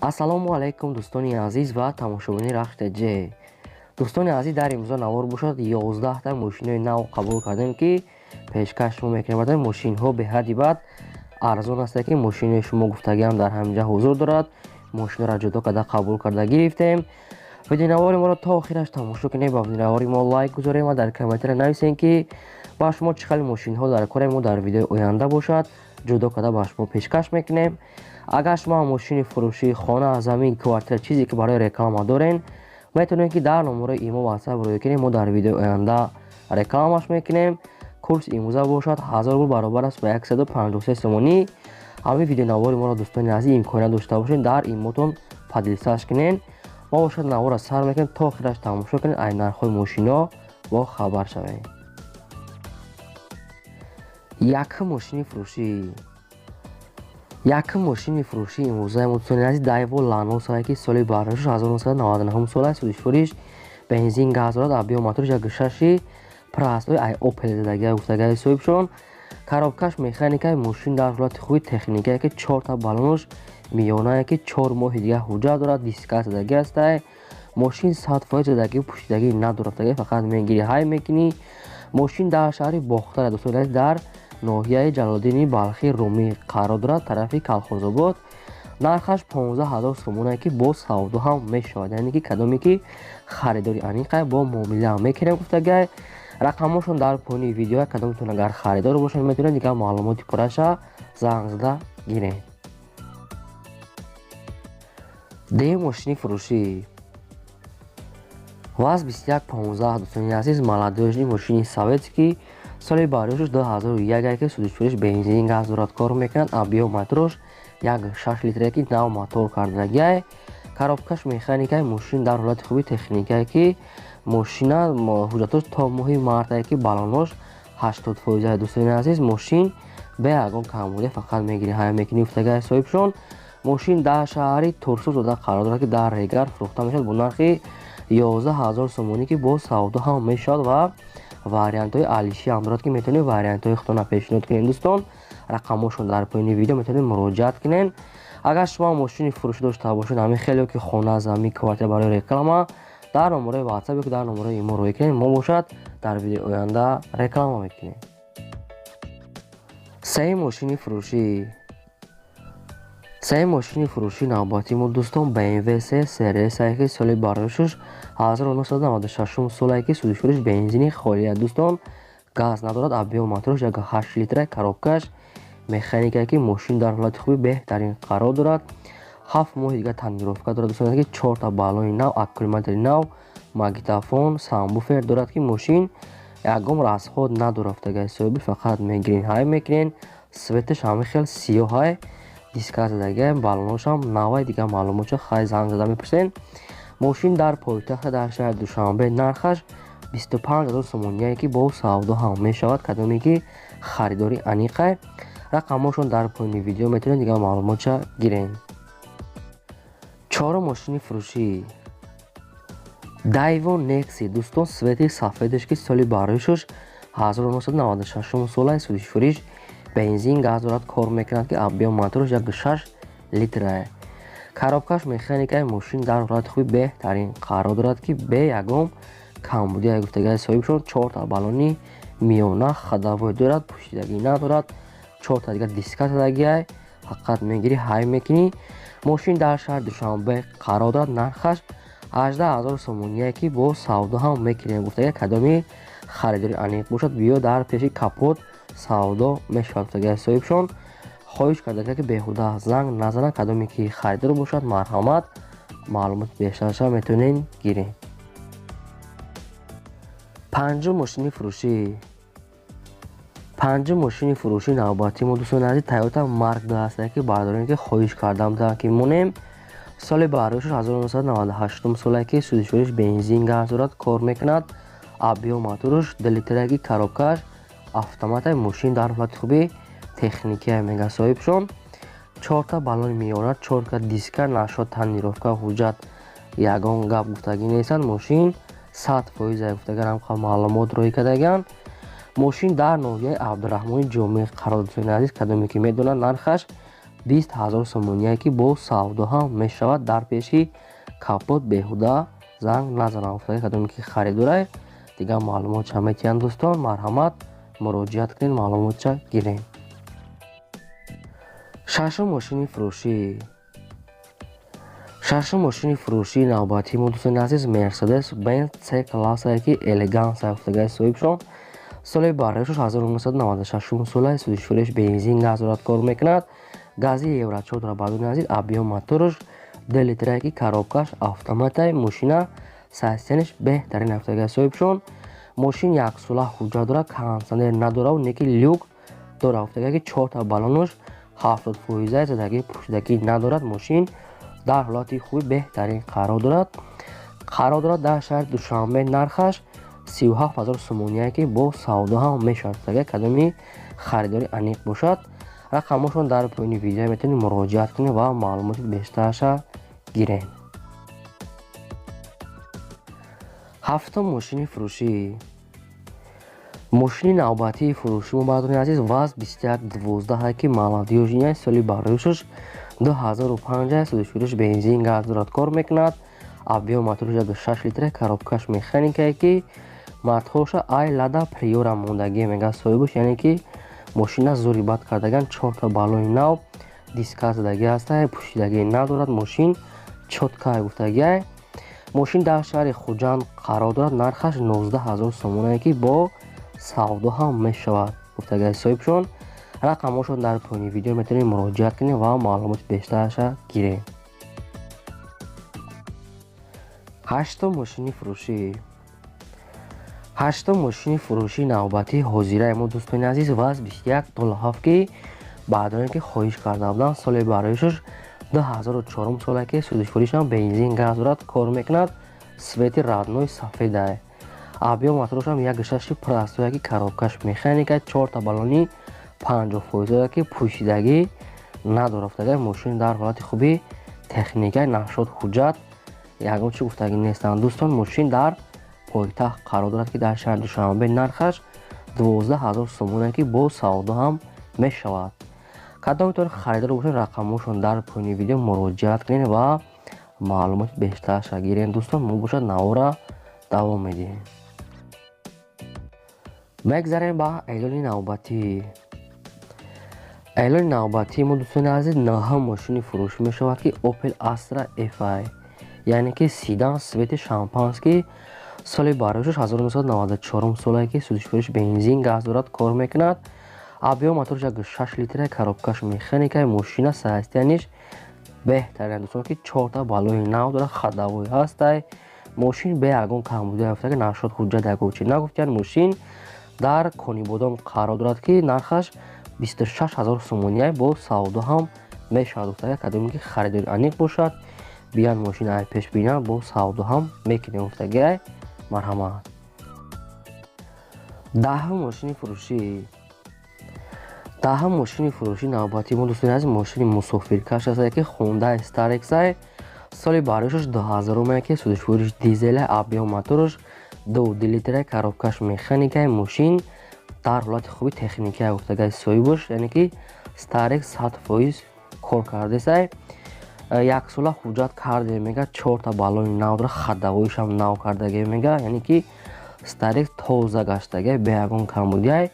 Ассалому алайкум, дӯстони азиз ва тамошобини Рахш ТЖ. Дӯстони азиз, дар имрӯза навор бошад, 11 та мошинои нав қабул кардем, ки пешкаш шумо мекунем. Мошинҳо беҳадди бад арзон аст, ки мошинои шумо гуфтагиам дар ҳаминҷа ҳузур дорад. Мошинро ҷудо карда қабул карда гирифтем. Видеонавори моро то охираш тамошо кунем, ба видеонавори мо лайк гузорем ва дар комментария нависем, ки ба шумо чӣ хел мошинҳо дар кори мо дар видеои оянда бошад, ҷудо карда ба шумо пешкаш мекунем. Агар шумо мошини фурӯшӣ, хона, замин, квартира, чизе ки барои реклама дорен, метавонед, ки дар номерои имо, WhatsApp рӯй кунем, мо дар видеои оянда рекламаш мекунем. Курс имрӯза бошад 1000 рубл, баробар аст ба 153 сомонӣ. Ҳамин видеонавори моро, дӯстони азиз, имконият дошта бошед, дар имотон поделиться ш кунед. Мо бошад наворро сар мекунем, то охираш тамошо кунед, ай нархҳои мошино бо хабар шавем. Якум мошини фурӯшӣ, якум мошини фурӯшии имрӯзаи мо, дӯстони азиз, Дайво Ланосае, ки соли бардошт 1999 сола, сӯзишвориш бензин, газ дорад, объём моториш 1,6, простой, ай Опел задагия гуфтагаи соҳибшон. Коробкаш механикаи, мошин дар ҳолати хуби техникае, ки чорта баллонош миёнае, ки 4 моҳи дига ҳуҷҷат дорад, диска задаги ҳастай. Мошин 100% задагӣ, пӯшидагӣ надорад, фақат мегирӣ, ҳай мекунӣ. Мошин дар шаҳри Бохтар, дӯстони азиз, дар ноҳияи Ҷалолиддини Балхӣ Румӣ қарор дорад, тарафи Калхозобод. Нархаш 15 000 сомонае, ки бо савдо ҳам мешавад, яъне ки кадоме ки харидори аниқай, бо муомила мекунем гуфтагай. Рақамҳошон дар поёни видео, кадометон агар харидор бошад, метавонед дигар маълумоти пурраша занг зада гиред. Дуюм мошини фурӯшӣ ВАЗ 2115, дӯстони азиз, молодёжный мошини советский, соли бардошташ 2001, ки сӯзишвориш бензин, газ дорад, кор мекунад, объём мотораш 1,6 литре, ки нав мотор кардагиай, коробкаш механикай. Мошин дар ҳолати хуби техникае, ки мошина ҳуҷҷатош то моҳи мартае, ки баллонош 80%. Дӯстони азиз, мошин бе ягон камбудия, фақат мегирӣ, ҳая мекунӣ гуфтагаи соҳибшон. Мошин дар шаҳри Турсунзода қарор дорад, ки дар Регар фурӯхта мешавад бо нархи 11 000 сомонӣ, ки бо савдо ҳам мешавад ва вариантҳои алишӣ ҳам дорад, ки метавонед вариантҳои худтона пешниҳод кунед. Дӯстон, рақамҳошон дар поёни видео, метавонед муроҷиат кунед. Агар шумо мошини фурӯшӣ дошта бошед, ҳамин хеле ки хона, замин, квартира барои реклама, дар номерои WhatsApp ё ки дар номерои имо рӯй кунед, мо бошад дар видеои оянда реклама мекунем. Сеюм мошини фурӯшӣ, сеюм мошини фурӯшии навбатии мо, дӯстон, BMW 3 CRS, ки соли бардошташ 1996 солае, ки сӯзишвориш бензини холия, дӯстон, газ надорад, объём мотораш 1,8 литра, коробкаш механика, ки мошин дар ҳолати хуби беҳтарин қарор дорад, 7 моҳи дигар тонировка дорад, дӯстон, ки чорта баллони нав, аккумулятори нав, магнитофон, сабвуфер дорад, ки мошин ягон расход надорад гуфтагаи соҳиби, фақат мегирен, ҳай мекунен. Цветаш ҳамин хел сиёҳай, диска задагиай, баллоношам навай. Дигар маълумотшо хай занг зада мепурсен. Мошин дар пойтахта, дар шаҳри Душанбе, нархаш 25 000 сомоние, ки бо савдо ҳам мешавад. Кадоме ки харидори аниқай, рақамҳошон дар поёни видео, метавонед дигар маълумотша гирен. Чорум мошини фурӯшӣ Дайво Некси, дӯстон, цвети сафедаш, ки соли бардошташ 1996 солаи, сӯзишвориш бензин, газ дорад, кор мекунад, ки объём мотораш 1,6 литрае, коробкаш механикаи. Мошин дар ҳолати хуби беҳтарин қарор дорад, ки бе ягон камбудия гуфтагаи соҳибшон. Чорта баллони миёна, ходовой дорад, пӯшидагӣ надорад, чорта дигар диска задагиай, фақат мегирӣ, ҳай мекунӣ. Мошин дар шаҳри Душанбе қарор дорад, нархаш 18 000 сомоние, ки бо савдо ҳам мекунем гуфтага. Кадоми харидори аниқ бошад, биё, дар пеши капот савдо мешавад гуфтагаи соҳибшон. Хоҳиш карда, ки беҳуда занг назанад. Кадоме ки харидор бошад, марҳамат, маълумоти бештарша метавонед гиред. Панҷум мошини фурӯшӣ, панҷум мошини фурӯшии навбатии мо, дӯстони азиз, Тойота Марк 2 ҳастае, ки бардорем, ки хоҳиш кардам ки монем. Соли бардошташ 1998 солае, ки сӯзишвориш бензин, газ дорад, кор мекунад, объём мотораш 2 литраги, коробкаш автоматай. Мошин дар ҳолати хуби техникия мега соҳибшон. Чорта баллони миёна, чорта диска, нашод тонировка, ҳуҷҷат ягон гап гуфтагӣ нестанд. Мошин 100% гуфтаган, ҳамқа маълумот роҳӣ кардагианд. Мошин дар ноҳияи Абдураҳмони Ҷомӣ қарор, дӯстони азиз, кадоме ки медонад, нархаш 20 000 сомоние, ки бо савдо ҳам мешавад. Дар пеши капот беҳуда занг назанам гуфтаги. Кадоме ки харидорай, дигар маълумотча метиҳанд. Дӯстон, марҳамат, муроҷиат кунед, маълумотча гирем. Шашум мошини фурӯшӣ. Шашум мошини фурӯшии навбатии мо, дӯстони азиз, Мерседес Бенз С классае, ки элеганс гуфтагаи соҳибшон. Соли бароишаш 1996 сола, сӯзишвориш бензин, газ дорад, кор мекунад, гази евро 4 дорад. Бардони азиз, объём мотораш 2 литрае, ки коробкаш автоматай. Мошина состояниш беҳтарин гуфтагаи соҳибшон. Мошин яксола ҳуҷҷат дорад, кондитсионер надорад, неки люк дорад гуфтага, ки чорта баллонош 70 фоиза, задагӣ, пӯшидагӣ надорад. Мошин дар ҳолати хуби беҳтарин қарор дорад. Қарор дорад дар шаҳри Душанбе, нархаш 37 000 сомоние, ки бо савдо ҳам мешавад. Агар кадоми харидори аниқ бошад, рақамошон дар поёни видео, метавонед муроҷиат кунед ва маълумоти бештараша гиред. Ҳафтум мошини фурӯшӣ. Мошини навбатии фурӯшӣ мо, бардони азиз, ВАЗ 2112, ки молодёжный, соли бароишаш 2005, сӯзишвориш бензин, газ дорад, кор мекунад, объём мотораш 6 литра, коробкаш механикае, ки мотороша ай Лада Приора мондагӣ мега соҳибаш, яъне ки мошина зури бад кардаган. Чорта баллони нав, диска задагӣ ҳаста, пӯшидагӣ надорад, мошин чётка гуфтагиай. Мошин дар шаҳри Хуҷанд қарор дорад, нархаш 19 000 сомонае, ки бо савдо ҳам мешавад гуфтагаи соҳибшон. Рақамҳошон дар поёни видео, метавонед муроҷиат кунед ва маълумоти бештараша гиред. Ҳаштум мошини фурӯшӣ. Ҳаштум мошини фурӯшии навбатии ҳозираи мо, дӯстони азиз, ВАЗ 2107, ки баъдоне ки хоҳиш карда буданд. Соли бароишаш 2004 сола, ки сӯзишворишам бензин, газ дорад, кор мекунад, цвети родной сафедае, объём моторашам 1,6 простое, ки коробкаш механика, чорта баллони 50 фоиз дорад, ки пӯшидагӣ надорад. Гуфтага, мошин дар ҳолати хуби техника, нашод ҳуҷҷат, ягон чи гуфтагӣ нестанд. Дӯстон, мошин дар пойтахт қарор дорад, ки дар шаҳри Душанбе, нархаш 12 000 сомоне, ки бо савдо ҳам мешавад. Кадометон харидор бошед, рақамҳошон дар поёни видео, муроҷиат кунед ва маълумоти бештарша гиред. Дӯстон, мо бошад навора давом медиҳем. Мегзарем ба эълони навбатӣ. Эълони навбатии мо, дӯстони азиз, нӯҳум мошини фурӯшӣ мешавад, ки Opel Astra Fi, яъне ки седан, цвети шампанский, соли бароишаш 1994 солае, ки сӯзишвориш бензин, газ дорад, кор мекунад, объём мотораш 6 литра, коробкаш механика. Мошина состояниш беҳтарин, дӯстон, ки чорта баллони нав дорад, ходовой ҳастай. Мошин бе ягон камбудӣ рафта, ки нашод ҳуҷҷат, ягон чи нагуфтиянд. Мошин дар Конибодом қарор дорад, ки нархаш 26 000 сомоние, бо савдо ҳам мешавад. Гуфтага, кадоме ки харидори аниқ бошад, биян, мошина ай пеш бинанд, бо савдо ҳам мекунем гуфтагиай. Марҳамат. Даҳум мошини фурӯшӣ. Даҳум мошини фурӯшӣ навбатии мо, дӯстони азиз, мошини мусофиркаш аст, ки Хондаи Старекс, соли бароишаш 2000-уме, ки сӯзишвориш дизеле, объём мотораш 2,2 литра, коробкаш механикаи. Мошин дар ҳолати хуби техникия гуфтагаи соҳибаш, яъне ки Старекс 100% кор кардесай, яксола ҳуҷҷат карде мега, чорта баллони нав дора, ходовойшам нав кардаге мега, яъне ки Старекс тоза гаштага, бе ягон камбудиай.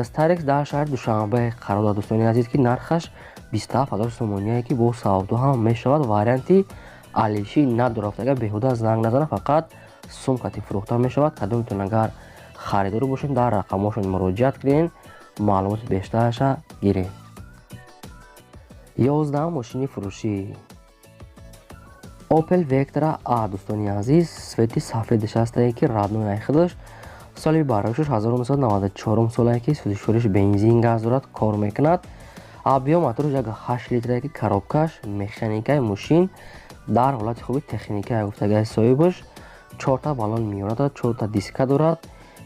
Старекс дар шаҳри Душанбе қарор дорад, дӯстони азиз, ки нархаш 27 000 сомоние, ки бо савдо ҳам мешавад, варианти алишӣ надорад. Агар беҳуда занг назана, фақат сумкати фурӯхта мешавад. Кадомитон агар харидор бошед, дар рақамҳошон муроҷиат кунед, маълумоти бештараша гиред. 11-ум мошини фурӯшӣ. Opel Vectra A, дӯстони азиз, цвети сафедаш ҳастае, ки родной айхудаш, соли бароишаш 1994 солае, ки сӯзишвориш бензин, газ дорад, кор мекунад, объём мотораш 1,8 литрае, ки коробкаш механикаи. Мошин дар ҳолати хуби техникая гуфтагаи соҳибаш, чорта баллон миёна дорад, чорта диска дорад.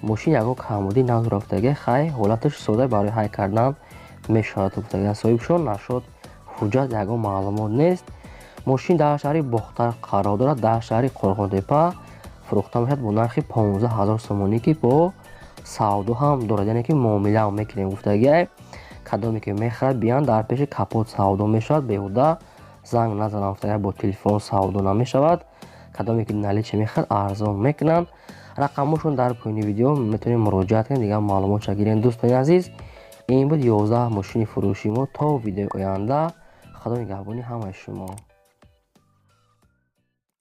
Мошин ягон камбудӣ надорад гуфтага, хай, ҳолаташ сода, барои ҳай кардан мешавад гуфтага соҳибшон. Нашод ҳуҷҷат, ягон маълумот нест. Мошин дар шаҳри Бохтар қарор дорад, дар шаҳри Қорғонтепа фурӯхта мешавад бо нархи 15 000 сомонӣ, ки бо савдо ҳам дорад, яъне ки муомила ҳам мекунем гуфтагиай. Кадоме ки мехарад, биёянд, дар пеши капот савдо мешавад. Беҳуда занг назанам, бо телефон савдо намешавад. Кадоме ки наличный мехарад, арзон мекунанд. Рақамҳошон дар поёни видео, метавонед муроҷиат кунед, дигар маълумотша гиред. Дӯстони азиз, ин буд 11 мошини фурӯши мо. То видеои оянда, Худо нигаҳбони ҳамаи шумо.